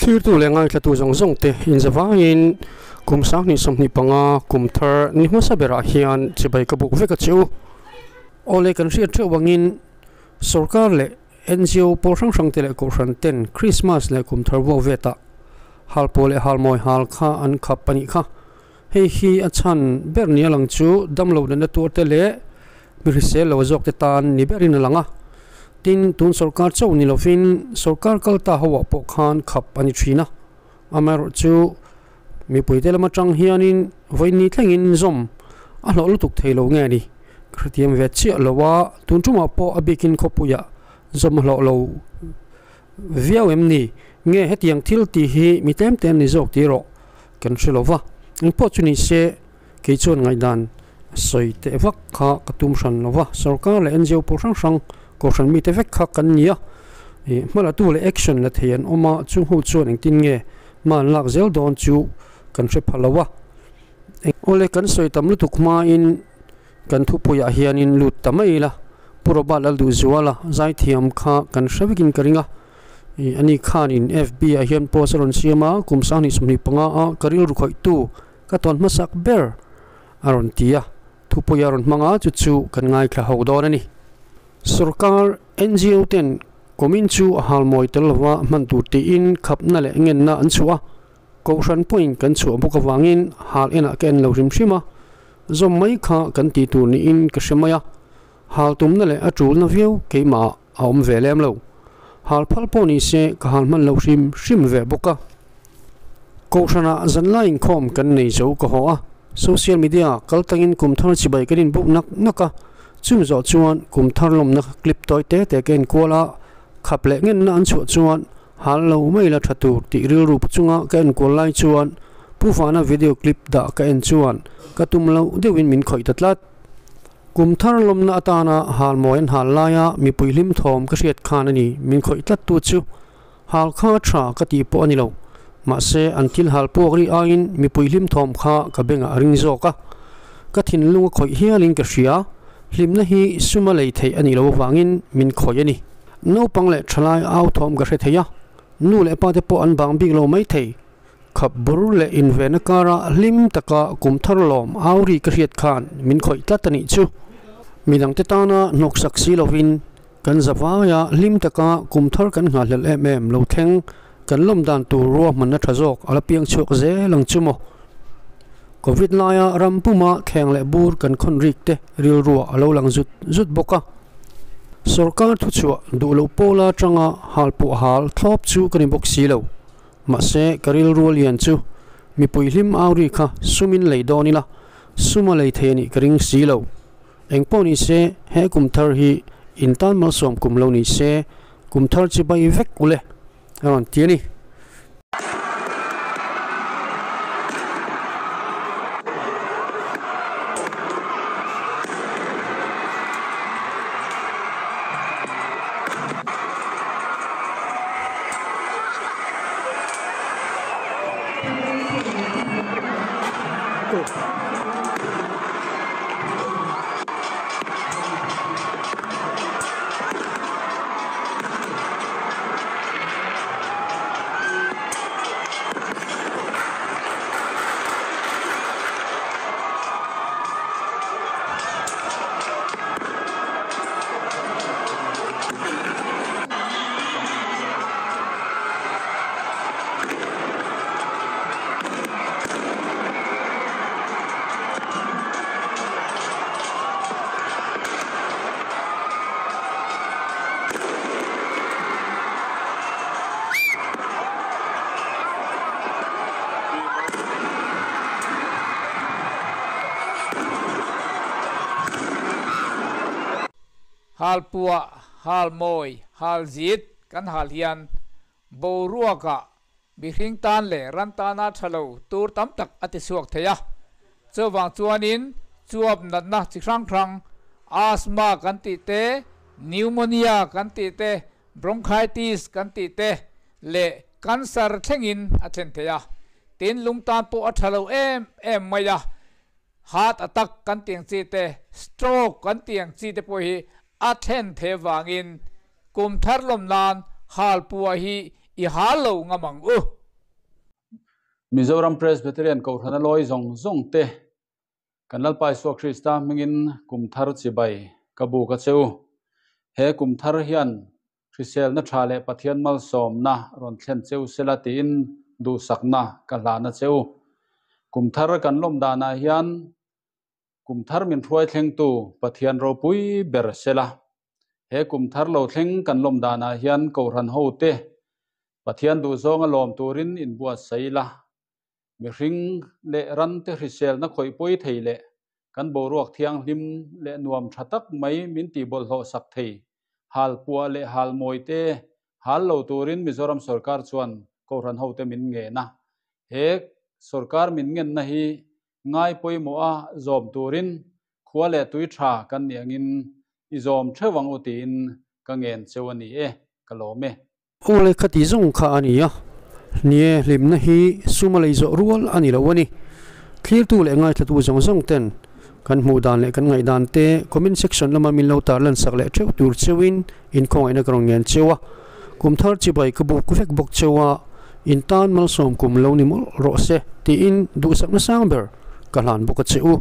Thirtu leh ngaithlatu zawng zawng te inzavangin kum 2025 kum thar ni hmasa berah hian chibai ka buk vek a che u. Awle kan hriat theuh angin sorkar leh NGO pawl hrang hrang te leh kohhran ten Krismas leh kum thar vuak vetah halpuah leh halmawi hal kha an khap a nih kha. Hei hi a chhan ber nia lang chu damlo natna tur te leh mi hrisel lo zawk te tan ni berin a lang a. Tin, tun sorkar chauh ni lovin sorkar kal ta hoah pawh khan khap a ni thin a. Amaherawhchu, mipuite lam atang hianin vawiin thlengin zawm a hlawh lutuk thei lo nge ni? Ka hrethiam ve chiah lo a, tun tumah pawh a bikin khawpuiah zawm a hlawh lo viau em ni? Nge hetiang thil tih hi mi tlem te an ni zawk tih erawh kan hre lo va. Engpawh chu ni se, kei chuan ngaihdan sawi teh vak kha ka tum hran lo va. Sorkar leh NGO pawl hrang hrang, kohhran mite vek kha kan ni a. Ih, hmalatu leh action la thei an awm a, chung ho chuan engtin nge hma an lak zel dawn chu kan hre pha lo a. Awle, kan sawi tam lutuk hmain Kan thupuiah hianin lut ta mai ila, Pu Robert Lalduhzuala zaithiam kha kan hre vekin ka ring a, ih ani khanin FB ah hian post a rawn siam a, kum 2025 a ka rilru khawihtu ka tawn hmasak ber a rawn ti a, thupui a rawn hmang a, chu chu kan ngaithla ho dawn a ni. Sorkar NGO ten kumin chu a halmawi tel lova hman tur tiin khapna leh ngenna an chhuah a, Kohhran pawhin kan chhuah bawk avangin hal enah ka en lo hrim hrim a, zawm mai kha kan tih tur niin ka hre mai a, hal tumna leh a tulna viau keimahah a awm ve lem lo. Hal phal pawh ni se ka hal hman lo hrim hrim ve bawk a. Kohhranah zanlai inkhawm kan nei zo ka haw a, social media kal tangin kum thar chibai kan inbuk nak nak a, chumi zawh chuan kum thar lawmna clip tawi te te ka enkual a, khap leh ngenna an chhuah chuan Hal lo mai la tha tur tih rilru chunga ka enkual lai chuan Pu Vana video clip dah ka en chuan ka tum loh deuhin min khawih ta tlat. Kum thar lawmna atana hal mawi an hal laia mipui hlim thawm ka hriat khan a ni min khawih tlat tu chu. Hal kha tha ka tih pawh a ni lo. Mahse an thil hal puak ri aiin mipui hlim thawm kha ka bengah a ring zawk a. Ka thinlung a khawih hialin ka hria. Hlimna hi suma lei theih a nih loh avangin min khawih a ni. Naupang leh thalai au thawm ka hre thei a, nu leh pa te pawh an bang bik lo mai thei. Khap bur leh invenna kara hlim taka kum thar lawm au ri ka hriat khan min khawih tlat a nih chu. Midangte tana hnawksak si lovin kan zavaia hlim taka kum thar kan nghahhlelh em em lo thleng kan lawm dan tur ruahmanna tha zawk a la piang chhuak zel ang chu maw. Covid laia ram puma thleng leh bur kan khawn rik te rilruah a lo lang zut zut bawk a. Sorkar thuchhuah duh loh pawla atanga hal pawh hal thlawp chu ka ni bawk si lo. Mahse, ka rilru a lian chu mipui hlim au ri kha sumin lei dawn ila, sum a lei thei a nih ka ring si lo. Eng pawh ni se, he kum thar hi intan malsawm kum lo ni se, kum thar chibai vek ule a rawn ti a ni. Hal puah, hal mawi, hal zit kan hal hian boruakah mihring tan leh ran tana tha lo tur tam tak a ti chhuak thei a. Chuvang chuanin chuap natna chi hrang hrang, asthma kan tih te, pneumonia kan tih te, Bronchitis kan tih te leh cancer thlengin a thlen thei a, tin lung tan pawh a tha lo em em mai a, heart attack kan tih ang chi te, stroke kan tih ang chi te pawh hi a thlen thei avangin kum thar lawm nan halpuah hi i hal lo ngam ang u. Mizoram Presbyterian Kohhrana lawi zawng zawng te kan Lalpa Isua Krista hmingin kum thar chibai ka buk a che u. He kum thar hian hriselna tha leh Pathian malsawmna rawn thlen cheu sela tiin duhsakna ka hlan a che u. Kum thar kan lawm danah hian kum thar min hruai thlengtu Pathian ropui ber sela. He kum thar lo thleng kan lawm danah hian Kohhran hote Pathian duhzawnga lawm turin inbuatsaih ila, mihring leh rante hriselna khawih pawi thei leh kan boruak thianghlim leh nuam tha tak mai min tihbawlhhlawh sak thei hal puah leh hal mawi te hal lo turin Mizoram sorkar chuan Kohhran hote min ngen a. He sorkar min ngenna hi ngai pawimawh a zawm turin khua leh tui tha kan nih angin i zawm theuh ang u tiin ka ngen cheu a ni e, ka lawm e. Aw le khati zawng kha a ni a, nie hlimna hi suma lei zawh rual a ni lo a ni. Thlirtu leh ngaithlatu zawng zawng ten kan hmuh dan leh kan ngaihdan te comment section lama min lo tarlan sak leh theuh tur cheuhin inkhawngaihna ka rawn ngen cheu a. Kum thar chibai ka buk vek bawk cheu a, in tan malsawm kum lo ni mawlh rawh se tiin duhsakna sang ber ka hlan bawk a che u.